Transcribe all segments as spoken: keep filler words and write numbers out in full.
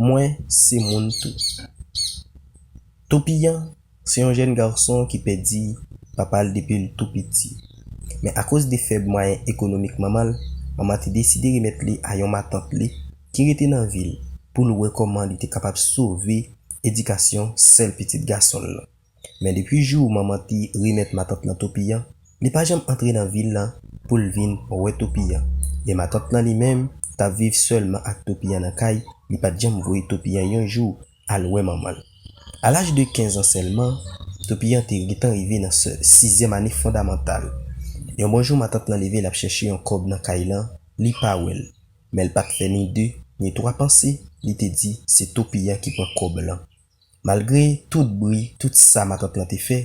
Mwen se moun tou. Topiyan se yon jèn gason ki pèdi papa l depi l tou piti. Men akoz de fèb mwayen ekonomik manman l, manman te deside remèt li a yon matant li ki rete nan vil pou l wè kòman li te kapab sove edikasyon sèl pitit gason l lan. Men depi jou manman te remèt matant lan Topiyan, li pa janm antre nan vil lan pou l vin wè Topiyan. E matant lan li menm t ap viv sèlman ak Topiyan nan kay, li pa t janm voye Topiyan yon jou al wè manman l. A laj de kenz an sèlman, Topiyan te gentan rive nan se- sizyèm ane fondamantal. Yon bon jou, matant lan leve, l ap chèche yon kòb nan kay lan, li pa wè l. Men l pa t fè ni de, ni twa panse, li te di se Topiyan ki pran kòb lan. Malgre tout bri, tout sa matant lan te fè,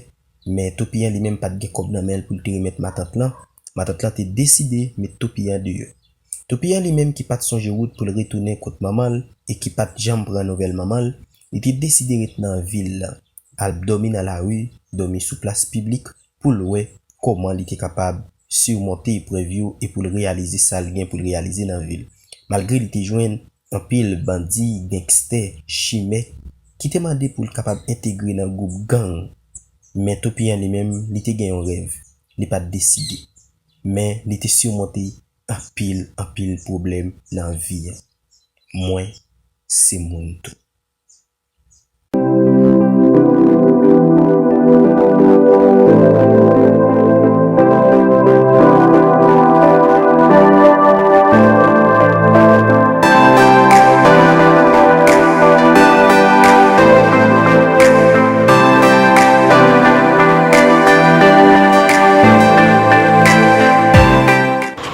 men Topiyan li menm pa t gen kòb nan men l pou l te remèt matant lan. Matant lan te deside met Topiyan deyò. Topiyan li menm ki pa t sonje wout pou l retounen kot manman l e ki pa t janm pran nouvèl manman l, li te deside ret nan vil lan, al dòmi nan lari, dòmi sou plas piblik pou l wè kòman li te kapab simonte eprèv yo e pou l reyalize sa l gen pou l reyalize nan vi l. Malgre li te jwenn anpil bandi, gangstè, chimè ki te mande pou l kapab entegre nan gwoup gang, men Topiyan li menm, li te gen yon rèv, li pa t deside. Men li te simonte anpil, anpil pwoblèm nan vi an. Mwen se moun tou.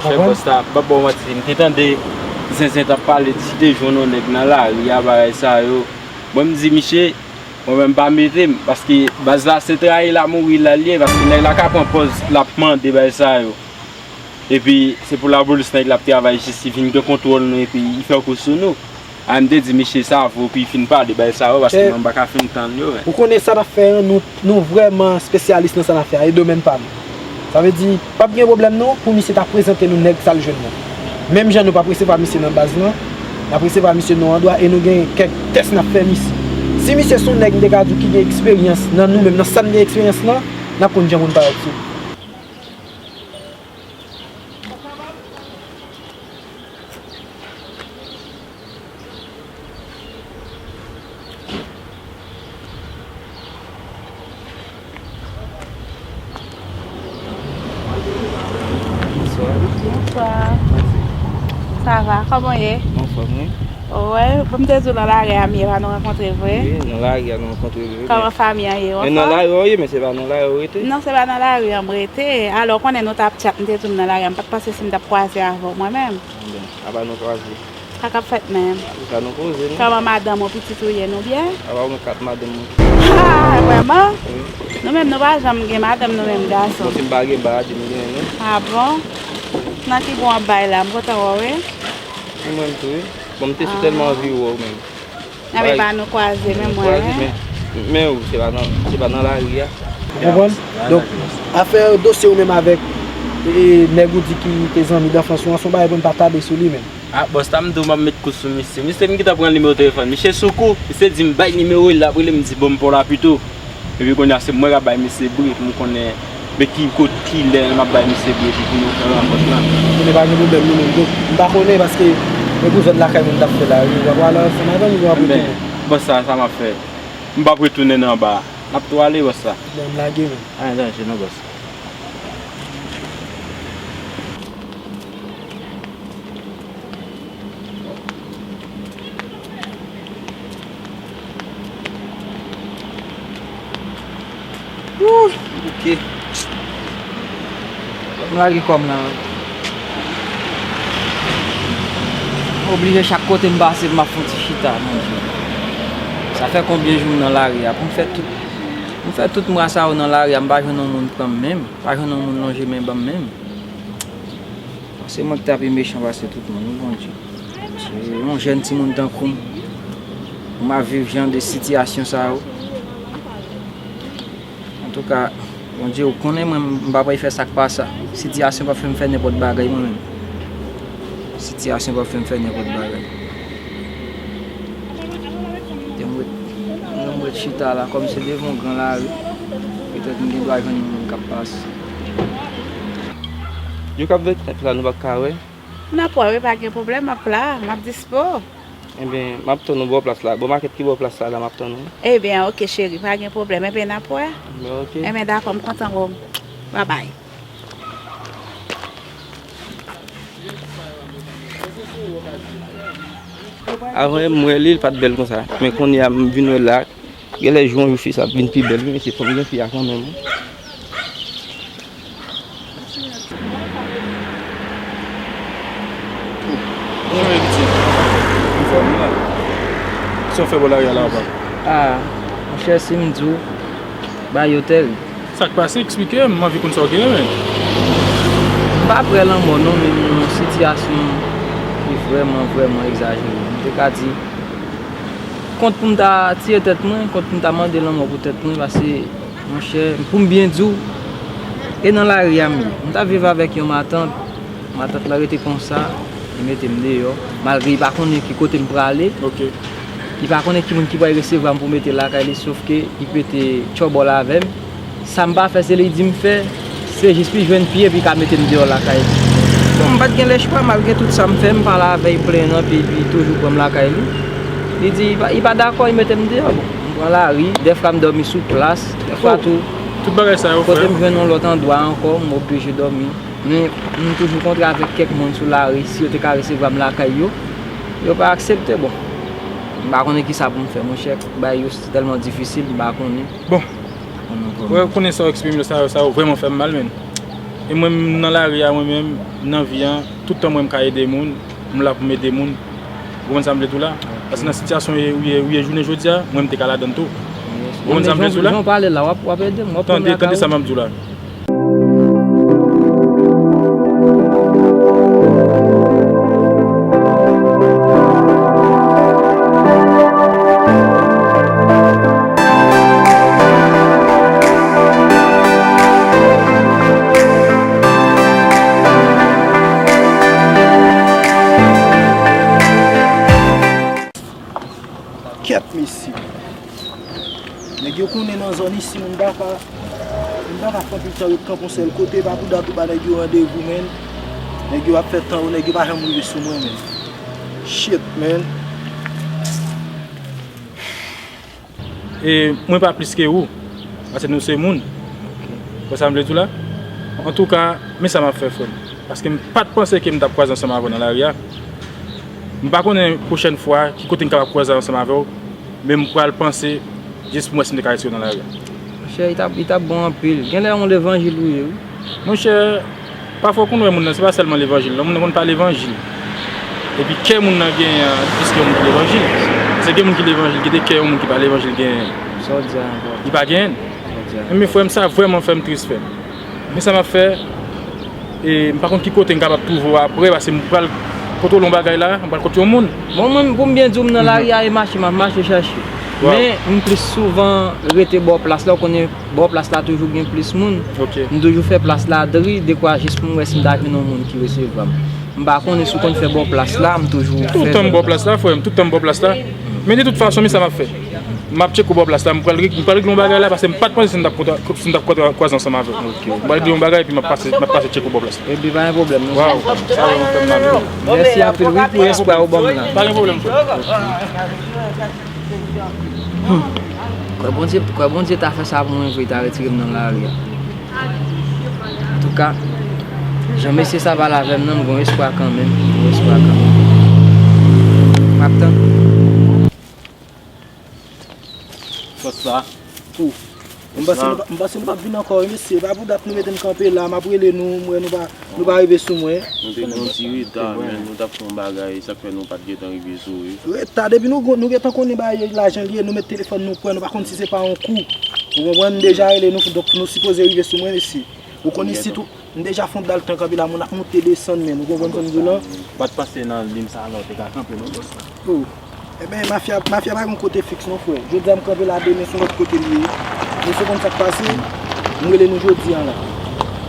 Chèf bòs la, m p ap ba w manti, m te tande Zenzen t ap pale, di te jwenn yon nèg nan lari a, bagay sa yo. Bon, m di misye, mwen menm m pa mete m, paske baz la se trayi l a mouri la l ye, paske nèg la ka pran pòz l ap mande bagay sa yo. Epi se pou lapolis nèg la ap travay jis li vin gen kontwòl nou epi li fè kou sou nou. A m te di misye sa vre pou li fin pale bagay sa yo, paske mwen m pa ka fin tann yo, men. Ou konnen sa n ap fè an, nou, nou vrèman espesyalis nan sa n ap fè a, e domèn pa nou. Sa vle di, p ap gen pwoblèm non pou misye ta prezante nou nèg sa l jwenn nan. Menm jan nou p ap resevwa misye nan baz lan, n ap resevwa misye non an dwa e nou gen kèk tès n ap fè misye. Si misye se yon nèg m te ka di w ki gen eksperyans nan nou menm, nan sa n gen eksperyans lan, n ap konn jan pou n parèt sou li. Bonswa. Bonswa. Sa va? Kòman w ye? Anfòm, wi. Wi, bon, m te di w nan lari a m ye, pa nou rankontre vre? Wi, nan lari a nou rankontre vre. Kòman fanmi an ye, w anfòm? Men nan lari a w ye, men se pa nan lari a w rete. Non, se pa nan lari a m rete. Alò, w konnen nou t ap tchat, m te di w m nan lari a, m pa t panse si m t ap kwaze avè w mwen menm. Bon, apa nou kwaze? Sa k ap fèt menm? Sa nou koze, non? Kòman madanm ou, pitit ou ye, nou byen? Apa mwen kat madanm mwen? Ha, vrèman? Wi. Nou menm, nou pa janm gen madanm, nou menm gason. Bon, si m pa gen madanm, m gen, non? A bon? Nan ki bon w ap bay la, m kontan wè w, wi. Wi, mwen tou, wi. Bon, m te sou tèlman anvi wè w menm. Anben, pa nou kwaze, men mwen, wi. Men, men ou, se pa nan, se pa nan lari a. Ou konprann? Donk, afè dosye ou menm avèk, e, nèg ou di ki te zanmi danfans ou an, se yon bagay pou n pa tade sou li menm. A, bòs la, m di w m ap met kou sou misye. Misye, m gentan pran nimewo telefòn misye sou kou. Misye di m bay nimewo l, l ap rele m, di bon, m pa w la pito. Epi kounye a se mwen k ap bay misye bri pou m konnen men ki kot, ki lè m ap bay misye bri epi pou nou fè rankont lan. Konnen pa gen pwoblèm nou menm. Donk, m pa konnen paske men pou zòt lakay moun t ap fè la, wi. W ap ale ansanm avè m, w ap retounen. Bòs sa, sa m ap fè? M p ap retounen nan anba a. N ap tou ale, bòs sa. Bon, m lage menm. Anyen danje non, bòs. Wouy, bouke. Fòk m lage kò m nan. M oblije chak kote m pase m ap fè yon ti chita, Bondye. Sa fè konbyen jou m nan lari a? Pou m fè tout, m fè tout mwa sa yo nan lari a, m pa jwenn yon moun pran m menm, pa jwenn yon moun lonje men ban m menm. Se mwen ki ta pi mechan pase tout moun, wi, Bondye. Se yon jèn timoun tankou m, pou m ap viv jan de sitiyasyon sa yo. Antouka, Bondye, ou konnen mwen, m pa pral fè sa k pa sa. Sitiyasyon p ap fè m fè nenpòt bagay, mwen menm. Sitiyasyon p ap fè m fè nenpòt bagay. Chita la, kòm se devan yon gran lari, petèt m gen dwa jwenn yon moun k ap pase. Yo k ap veye tèt la, nou pa ka wè. N ap wè, wi, pa gen pwoblèm, m ap la, m ap dispo. Ebyen, m ap tann ou bò plas la. Bò makèt ki bò plas la, la, m ap tann ou. Ebyen, oke, cheri, pa gen pwoblèm. Ebyen, n ap wè. Ebyen, oke. Ebyen, dakò, m kontan wè w. Babay. Avan, m wè li, li pa t bèl konsa. Men kounye a, m vin wè l la. Genlè jou an jou fi sa ap vin pi bèl, wi, mesye, fò m gen fi a kanmenm, wi. Bonjou, Eritye. Anfòm, wi, la. Sa w fè bò lari a la, papa? Ah, monchè, si m di w, bagay yo tèl. Sa k pase? Eksplike m, m anvi konn sa w genyen, men. M pa prè lanmò, non, men m nan yon sitiyasyon ki vrèman, vrèman egzajere. M te ka di, kont pou m ta tiye tèt mwen, kont pou m ta mande lanmò pou tèt mwen, paske, monchè, pou m byen di w, e nan lari a m ye. M t ap viv avèk yon matant, matant lan rete konsa, li mete m deyò, malgre li pa konnen ki kote m prale. Oke. Li pa konnen ki moun ki pral resevwa m pou mete lakay li, sofke li mete tchòbòl avè m. Sa m pa fè, se li di m fè, se jis pou l jwenn pye, pou l ka mete m deyò lakay li. Bon, m pa t gen lechwa, malgre tout sa m fè, m pale avè l, m plenyen anpil, epi li toujou pran m lakay li. Li di, li pa, li pa dakò, li mete m deyò. Bon, m pran lari, dèfwa m dòmi sou plas, dèfwa tou, kote m jwenn yon lòt andwa ankò, m oblije dòmi. Men, m toujou kontre avèk kèk moun sou lari, si yo te ka resevwa m lakay yo, yo pa aksepte, bon. M pa konnen kisa pou m fè, monchè, bagay yo tèlman difisil, m pa konnen. Bon, wè, konnen sa w eksprime yo, sa, sa yo vrèman fè m mal, menn. E mwen, m nan lari a, mwen menm, nan vi an, tout tan mwen m ka ede moun, m la pou m ede moun. Ou konprann sa m vle di w la? Paske nan sitiyasyon ou ye, ou ye, ou ye jounen jodi a, mwen m te ka ladan l tou. Ou konprann sa m vle di w la? Jan w pale la, w ap, w ap ede m, w ap pran m lakay ou. Tande, tande sa m ap di w la. Kèt, mesye. Nèg yo konnen nan zòn isi, moun pa ka, moun pa ka pran pil tan ret kanpe yon sèl kote, pa pou dat ou ba nèg yo randevou, menn. Nèg yo ap fè tan yo, nèg yo pa janm rive sou mwen, menn. Shit, menn. E mwen pa plis ke ou, paske nou se moun. Wè sa m vle di w la? Antouka, men sa m ap fè, frè m. Paske m pa t panse ke m t ap kwaze ansanm avè w nan lari a. M pa konnen pwochèn fwa ki kote m kapab kwaze ansanm avè w, men m pral panse jis pou m wè si m te ka retire w nan lari a. Monchè, li t ap, li t ap bon anpil. Genlè yon levanjil ou ye, wi. Monchè, pafwa w konn wè moun nan, se pa sèlman levanjil, non, moun nan konn pa levanjil. Epi kè moun nan genyen an, plis ke yon moun ki levanjil. Se gen moun ki levanjil, gen de kè yon moun ki pa levanjil genyen. Sa w di a ankò? Li pa genyen. Sa w di a? Men frè m, sa vrèman fè m tris, frè m. Men sa m ap fè, e, m pa konn ki kote m kapab twouve w apre, paske m pral kontwole yon bagay la, m pral kot yon moun. Bon, mwen, pou m byen di w, m nan lari a, e mache m ap mache chèche. Men, m plis souvan rete bò plas la, ou konnen bò plas la toujou gen plis moun. M toujou fè plas la dri, dekwa jis pou m wè si m ta jwenn yon moun ki resevwa m. M pa konnen si w konn fè bò plas la, m toujou fè. Tout tan m bò plas la, frè m, tout tan m bò plas la. Men de tout fason, men sa m ap fè. M ap tcheke w bò plas la, m pral reg-, m pral regle yon bagay la, paske m pa t panse si m t ap kontre, si m t ap kontre, kwaze ansanm avè w. M pral regle yon bagay, epi m ap pase, m ap pase tcheke w bò plas la. Epi pa gen pwoblèm, non. Waw, sa vrèman fè m mal, wi. Mèsi anpil, wi, pou espwa ou ban m nan. Pa gen pwoblèm, frè. Hmm. Kwè Bondye, kwè Bondye ta fè sa pou mwen vre, ta retire m nan lari a. Antouka, jan mesye sa pale avè m nan, m gon espwa kanmenm, m gon espwa kanmenm. M ap tann. Fòs la. Tou. M panse nou pa, m panse nou p ap vin ankò, wi, mesye. Pa pou dat nou mete m kanpe la, m ap rele nou, m wè nou pa, nou pa rive sou mwen. Nou te gen yon ti reta, men nou t ap fè yon bagay, sa k fè nou pa t gentan rive sou ou. Reta, depi nou, nou gentan konnen bagay lajan li ye, nou met telefòn nou pran, nou pa konn si se pa yon kou. Ou konprann, m deja rele nou, donk nou sipoze rive sou mwen, mesye. Ou konn isit, ou, m deja fè yon dal tan kanpe la, moun ap monte desann, men, ou konprann sa m di w lan? Pa t pase nan liy sa a la, ou te ka kanpe, non, bòs la. Oh. Ebyen, mafya, mafya pa gen kote fiks non, frè. Jodi a m kanpe la, demen se yon lòt kote li ye. Nou se konn sa k pase, m rele nou jodi a la.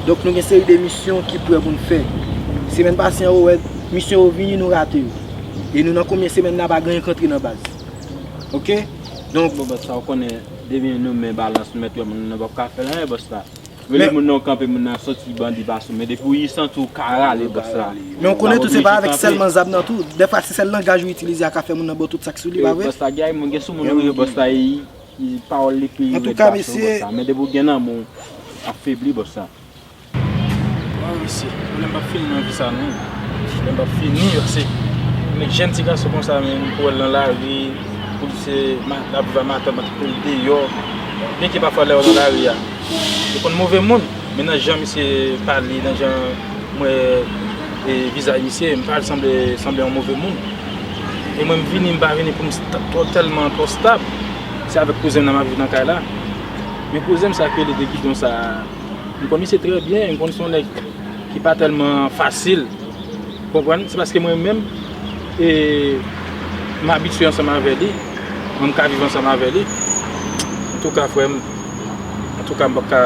Donk, nou gen seri de misyon ki prè pou n fè. Semèn pase an, ou wè, misyon yo vini, nou rate yo. E nou nan konbyen semèn la, pa gen anyen k antre nan baz. Oke? Donk, bon, bòs la, ou konnen, depi nou men balans, nou mèt wè moun nan p ap ka fè l anyen, bòs la. Rele moun nan kanpe, moun nan soti, bandi pa sou, men depi w santi w ka rale, bòs la. Men ou konnen tou, se pa avèk sèlman zam nan tou. Dèfwa, se sèl langaj ou itilize a ka fè moun nan ba w tout sa k sou li, pa vre? Bòs la, gen moun gen sou moun ou ye, bòs la, e, e, pawòl li pi rèd pase w, bòs la. Men depi w gen nan men w, ap febli, bòs la. Waw, mesye, pwoblèm p ap fini nan vi sa non. Pwoblèm p ap fini, paske nèg jèn ti gason konsa menm, pou wè l nan lari, pou l se ma- l ap viv a matant, matant pou l deyò. Byenke pafwa lè w nan lari a, yo konn move moun, men nan jan misye pale, nan jan m wè, e, vizaj misye, m pa wè l sanble, sanble yon move moun. E mwen m vini, m pa vini pou m sta- twò tèlman twò stab. Se avèk kouzen m nan m ap viv nan kay la. Men kouzen m sa k rele Degidon sa, m konn misye trè byen, m konn se yon nèg ki pa tèlman fasil, konprann? Se paske mwen menm, e, m abitye ansanm avè li, mwen m ka viv ansanm avè li. Antouka, frè m, antouka, m p ap ka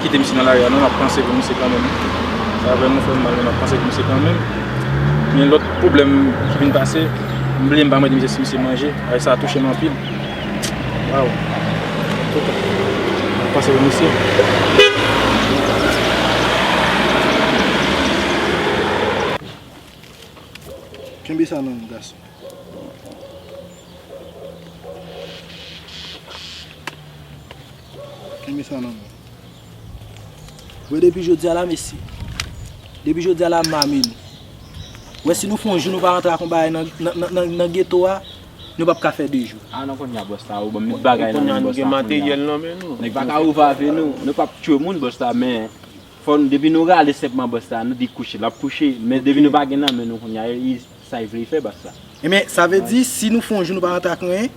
kite misye nan lari a non, m ap panse pou misye kanmenm. Sa fè m fè m mal, men m ap panse pou misye kanmenm. Men lòt pwoblèm ki vin pase, m bliye m pa mande misye si misye manje, bagay sa a touche m anpil. Waw. Tout. Pase pou misye. Kenbe sa nan men w, gason. Kenbe sa nan men w. Wè, depi jodi a la, mesye. Depi jodi a la, m ame nou. Wè, si nou fè yon jou nou pa rantre ak yon bagay nan, nan, nan, nan, nan geto a, nou p ap ka fè de jou. A non, kounye a, bòs la, ou ban m met bagay nan men bòs la, kounye a. Nèg pa ka ouvè avè nou, nou p ap tchwe moun, bòs la, men fò n, depi nou rale senpman bòs la, nou di kouche, l ap kouche, men depi nou pa gen nan men nou kounye a, e, sa l vle fè, bòs la. Ebyen, sa vle di, si nou fè yon jou nou pa rantre ak anyen,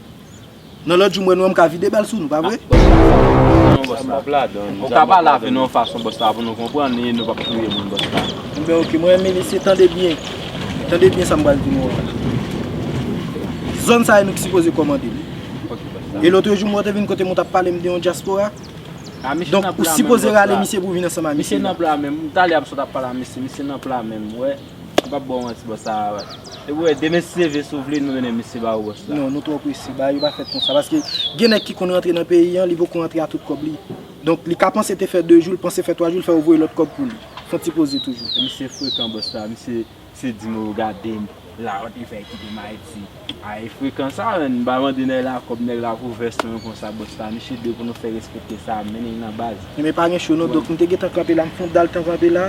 nan lòt jou, m wè nou, m ka vide bal sou nou, pa vre? Non, bòs la. Ou ka pale avè nou yon fason, bòs la, pou nou konprann, e nou p ap touye moun, bòs la. Ebyen, oke, mwen menm, mesye, tande byen. Tande byen sa m pral di nou an. Zòn sa a, e nou ki sipoze kòmande li. E lòt jou, mwen te vin kote m, ou t ap pale m de yon dyaspora. Donk, ou sipoze rale misye pou vin ansanm ak misye. Misye nan pla menm. Talè a m sot ap pale a misye, misye nan pla menm, wè. M p ap ba w manti, bòs la. E wè, demen si Dye vle, si w vle, nou mennen misye ba ou, bòs la. Non, nou twò prese. Bagay yo pa fèt konsa. Paske gen nèg ki konn rantre nan peyi an, li poko rantre a tout kòb li. Donk, li ka panse te fè de jou, l panse fè twa jou, l fè yo voye lòt kòb pou li. Fò n sipoze toujou. Misye frekan, bòs la. Misye Se di m ou gade m, lawont li fè kite m Ayiti. A, e frekan sa, menn. M pa mande nèg la kòb, nèg la pou vès mwen konsa, bòs la. Misye dwe pou nou fè respekte sa, mennen l nan baz. Ebyen, pa gen cho non, donk m te gentan kanpe la, m fè yon dal tan kanpe la.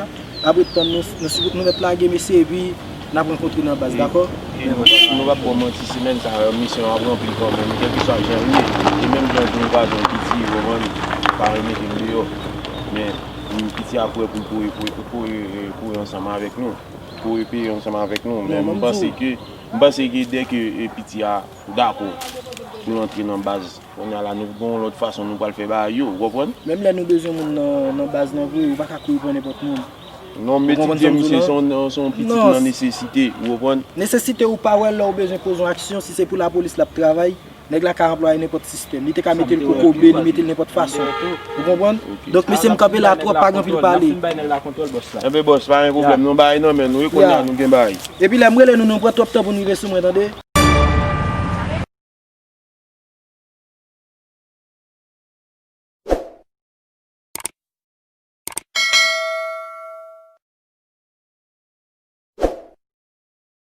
Apre tan nou, nou, nou mèt lage mesye, epi n ap rankontre nan baz, dakò? E, e, bòs, nou p ap ba w manti, semèn sa a, misyon ap ranpli kanmenm, kèlkeswa jan l ye. E menm jan tou nou pa jwenn piti, ou konprann, pa remete m deyò. Men, m, piti a prè pou l kouri, kouri, kouri, kouri ansanm avèk nou. Pou yo peye ansanm avèk nou. Men m panse ke, m panse ke dèke, e, piti a dakò pou l antre nan baz, kounye a la, nou gon yon lòt fason nou pral fè bagay yo, ou konprann? Menm lè nou bezwen moun nan, nan baz nan vre, ou pa ka kouri pran nenpòt moun. Non, m etidye misye, se yon, se yon pitit nan nesesite, ou konprann? Nesesite ou pa wè lè ou bezwen poze yon aksyon, si se pou lapolis l ap travay, nèg la ka anplwaye nenpòt sistèm. Li te ka mete l kokobe, li mete l nenpòt fason. Ou konprann? Donk, mesye, m kanpe la twòp, pa gen anpil pale. Enben, bòs, pa gen pwoblèm. Nou bay nan men nou, e kounye a nou gen bay. Epi lè m rele nou, nou pran twòp tan pou n rive sou mwen, tande?